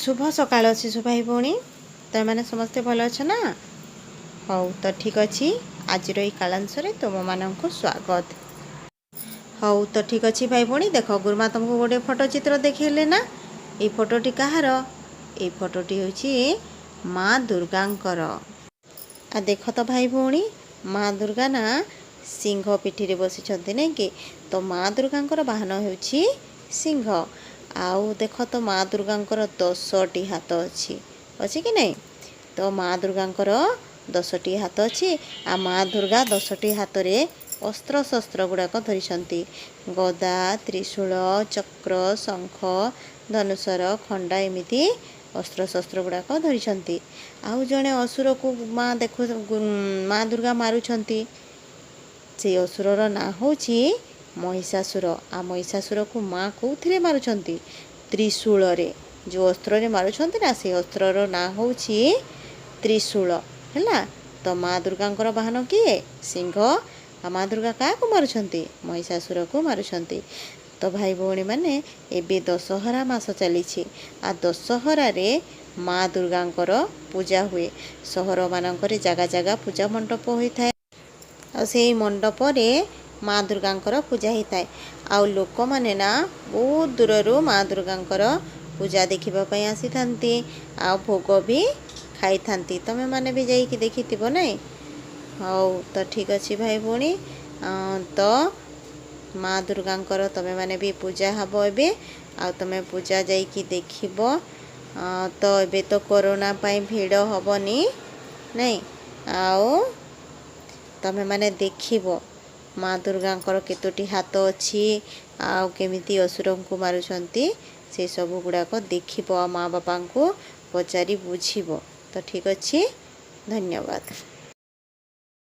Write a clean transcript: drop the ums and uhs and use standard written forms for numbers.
ଶୁଭ ସକାଳ ଶିଶୁ ଭାଇ ଭଉଣୀ। ତୁମେମାନେ ସମସ୍ତେ ଭଲ ଅଛ ନା? ହଉ ତ ଠିକ୍ ଅଛି, ଆଜିର ଏଇ କାଳାଂଶରେ ତୁମମାନଙ୍କୁ ସ୍ୱାଗତ। ହଉ ତ ଠିକ୍ ଅଛି ଭାଇ ଭଉଣୀ, ଦେଖ, ଗୁରୁମା ତୁମକୁ ଗୋଟେ ଫଟୋ ଚିତ୍ର ଦେଖେଇଲେ ନା? ଏଇ ଫଟୋଟି କାହାର? ଏଇ ଫଟୋଟି ହେଉଛି ମା ଦୁର୍ଗାଙ୍କର। ଆଉ ଦେଖ ତ ଭାଇ ଭଉଣୀ, ମା ଦୁର୍ଗା ନା ସିଂହ ପିଠିରେ ବସିଛନ୍ତି, ନାଇଁ କି? ତ ମା ଦୁର୍ଗାଙ୍କର ବାହନ ହେଉଛି ସିଂହ। ଆଉ ଦେଖ ତ, ମା ଦୁର୍ଗାଙ୍କର 10ଟି ହାତ ଅଛି। ଅଛି କି ନାହିଁ? ତ ମା ଦୁର୍ଗାଙ୍କର 10ଟି ହାତ ଅଛି। ଆଉ ମା ଦୁର୍ଗା 10ଟି ହାତରେ ଅସ୍ତ୍ରଶସ୍ତ୍ର ଗୁଡ଼ାକ ଧରିଛନ୍ତି। ଗଦା, ତ୍ରିଶୂଳ, ଚକ୍ର, ଶଙ୍ଖ, ଧନୁଶର, ଖଣ୍ଡା, ଏମିତି ଅସ୍ତ୍ରଶସ୍ତ୍ର ଗୁଡ଼ାକ ଧରିଛନ୍ତି। ଆଉ ଜଣେ ଅସୁରକୁ ମା ଦେଖୁ ମା ଦୁର୍ଗା ମାରୁଛନ୍ତି। ସେଇ ଅସୁରର ନାଁ ହେଉଛି ମହିଷାସୁର। ଆଉ ମହିଷାସୁରକୁ ମା କେଉଁଥିରେ ମାରୁଛନ୍ତି? ତ୍ରିଶୂଳରେ। ଯେଉଁ ଅସ୍ତ୍ରରେ ମାରୁଛନ୍ତି ନା, ସେଇ ଅସ୍ତ୍ରର ନାଁ ହେଉଛି ତ୍ରିଶୂଳ। ହେଲା ତ? ମା ଦୁର୍ଗାଙ୍କର ବାହନ କିଏ? ସିଂହ। ଆଉ ମା ଦୁର୍ଗା କାହାକୁ ମାରୁଛନ୍ତି? ମହିଷାସୁରକୁ ମାରୁଛନ୍ତି। ତ ଭାଇ ଭଉଣୀମାନେ, ଏବେ ଦଶହରା ମାସ ଚାଲିଛି। ଆଉ ଦଶହରାରେ ମା ଦୁର୍ଗାଙ୍କର ପୂଜା ହୁଏ। ସହରମାନଙ୍କରେ ଜାଗା ଜାଗା ପୂଜା ମଣ୍ଡପ ହୋଇଥାଏ। ଆଉ ସେଇ ମଣ୍ଡପରେ ମା ଦୁର୍ଗାଙ୍କର ପୂଜା ହେଇଥାଏ। ଆଉ ଲୋକମାନେ ନା ବହୁତ ଦୂରରୁ ମା ଦୁର୍ଗାଙ୍କର ପୂଜା ଦେଖିବା ପାଇଁ ଆସିଥାନ୍ତି ଆଉ ଭୋଗ ବି ଖାଇଥାନ୍ତି। ତୁମେମାନେ ବି ଯାଇକି ଦେଖିଥିବ, ନାଇଁ? ହଉ ତ ଠିକ୍ ଅଛି ଭାଇ ଭଉଣୀ, ତ ମା ଦୁର୍ଗାଙ୍କର ତୁମେମାନେ ବି ପୂଜା ହେବ ଏବେ, ଆଉ ତୁମେ ପୂଜା ଯାଇକି ଦେଖିବ। ତ ଏବେ ତ କରୋନା ପାଇଁ ଭିଡ଼ ହେବନି, ନାଇଁ? ଆଉ ତୁମେମାନେ ଦେଖିବ ମା ଦୁର୍ଗାଙ୍କର କେତୋଟି ହାତ ଅଛି ଆଉ କେମିତି ଅସୁରଙ୍କୁ ମାରୁଛନ୍ତି, ସେସବୁ ଗୁଡ଼ାକ ଦେଖିବ ଆଉ ମା ବାପାଙ୍କୁ ପଚାରି ବୁଝିବ। ତ ଠିକ୍ ଅଛି, ଧନ୍ୟବାଦ।